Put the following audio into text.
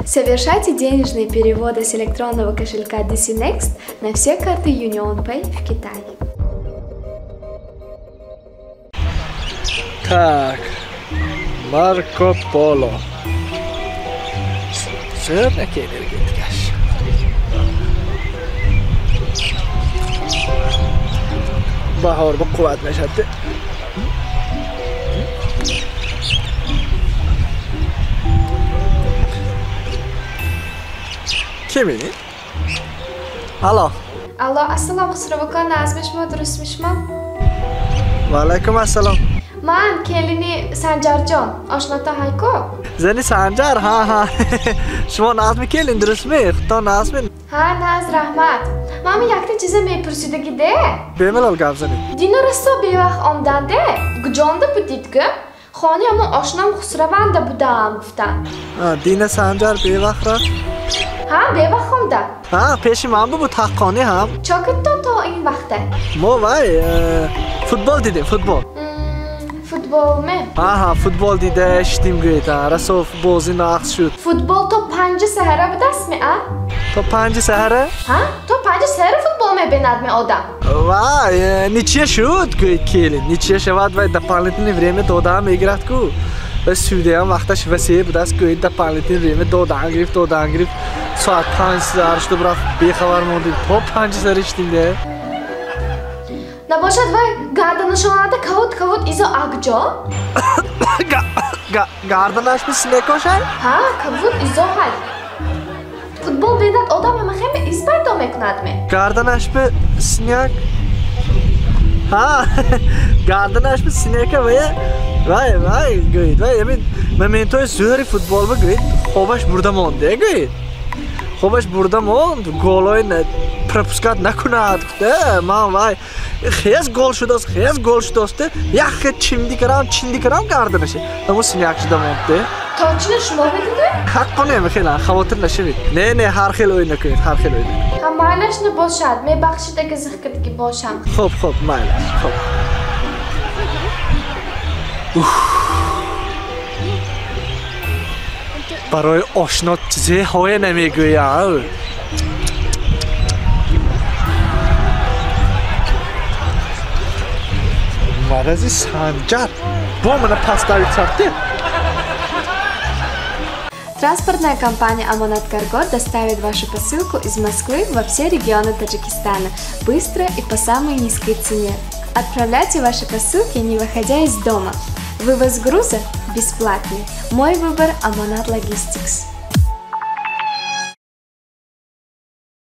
Совершайте денежные переводы с электронного кошелька DC Next на все карты UnionPay в Китае. Так, Марко Поло. Зӯр наки энергетикаш. Баҳор ба қувват мешавад. Кими? Алло. Алло, ассалом, Хусрав ака, назми шумо, дурустми шумо? Ва алайкум ассалом. Ман келини Санҷарҷон, ошнота ҳайко? Зани Санҷар, ҳа, ҳа. Шумо назми келин, дурустми? Худтон назми? Ҳа, наз, раҳмат. Ман якта чиза мепурсидаги де. Бемалол гап занед. Дина расо бевақт омданде, гуҷонда будид гу? Хони ҳамон ошном Хусраванда будам, гуфтам. Дина Санҷар бевақт рафт? Ҳа, бевақт омда. Ҳа, пеши ман буд ҳаққонӣ ҳам. Чо кардтон то ин вақта? Мо вай футбол дидем, футбол. Футбол ме? Ҳа, ҳа, футбол дида шидим гӯед, расо бозӣ нақс шуд. Футбол то 5 саҳара будастми, а? То 5 саҳара? Ҳа, то 5 саҳара футбол мебинад ме одам. Вай, ничья шуд, гӯед келин. Ничья шавад, вай дополнительное время додаам мегирад ку. Ва судяам вақташ васеъ будаст, гӯед дополнительное время додаам гирифт, додаам гирифт. Соат 5 саҳар шуд, рафт бехабар мондем. То 5 саҳара шидим де. Набошад вай гарданашонада кавут кавут изо акҷо? Гарданаш би синекошай? Ҳа, кавут изо ҳай. Футбол бинад одам ҳама хеме из пайдо мекунад ме? Гарданаш би синяк? Ҳа, гарданаш би синяка вая вай вай гӯед, вай ҳамин моментҳои зӯри футбол ба гӯед, хобаш бурда монде гӯед. Хобаш бурда монд, голҳои пропускат накунад гуфта, ман вай хез гол шудааст, хез гол шудааст, як хел чимди кардам, чинди кардам гарданаша. Ҳамон синяк шуда монд. Точно шумо медидед? Ҳаққонем хеле, хавотир нашавед. Не, не, ҳар хел ӯй накунед, ҳар хел ӯй накунед. Ҳа, майлаш набошад, мебахшид агар зиқ кардагӣ бошам. Хуб, хуб, майлаш, хуб. Барои ошно чизеҳое намегӯям. Марази Санҷар бо мана пас давид сарте. Транспортная компания Амонат Карго доставит вашу посылку из Москвы во все регионы Таджикистана быстро и по самой низкой цене. Отправляйте ваши посылки, не выходя из дома. Вывоз груза бесплатный. Мой выбор – Амонат Логистикс.